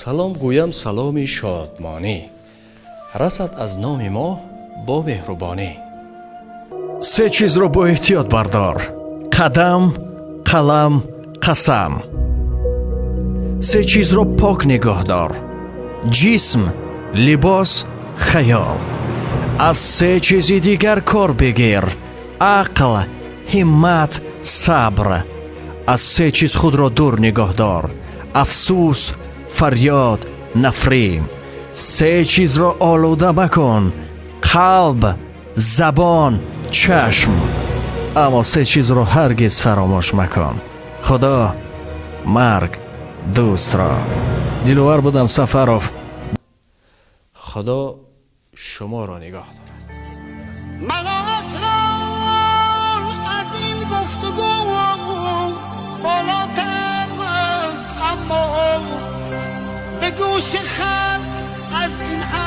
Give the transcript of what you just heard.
Салом гӯям, саломи шодмонӣ расад аз номи мо бо меҳрубонӣ. Се чизро бо эҳтиёт бардор: қадам, қалам, қасам. Се чизро пок нигоҳ дор: ҷисм, либос, хаёл. Аз се чизи дигар кор бигир: ақл, ҳиммат, сабр. Аз се чиз худро дур нигоҳ дор: афсӯс, фарёд, нафрин. Се чизро олуда макун: қалб, забон, чашм. Аммо се чизро ҳаргиз фаромӯш макун: Худо, марг, дӯстро. Диловар будам Сафаров. Худо шуморо нигоҳ дорад. Ман асло аз ин гуфтугӯ болотар аст, аммо ба гӯши хар аз ин ҳам.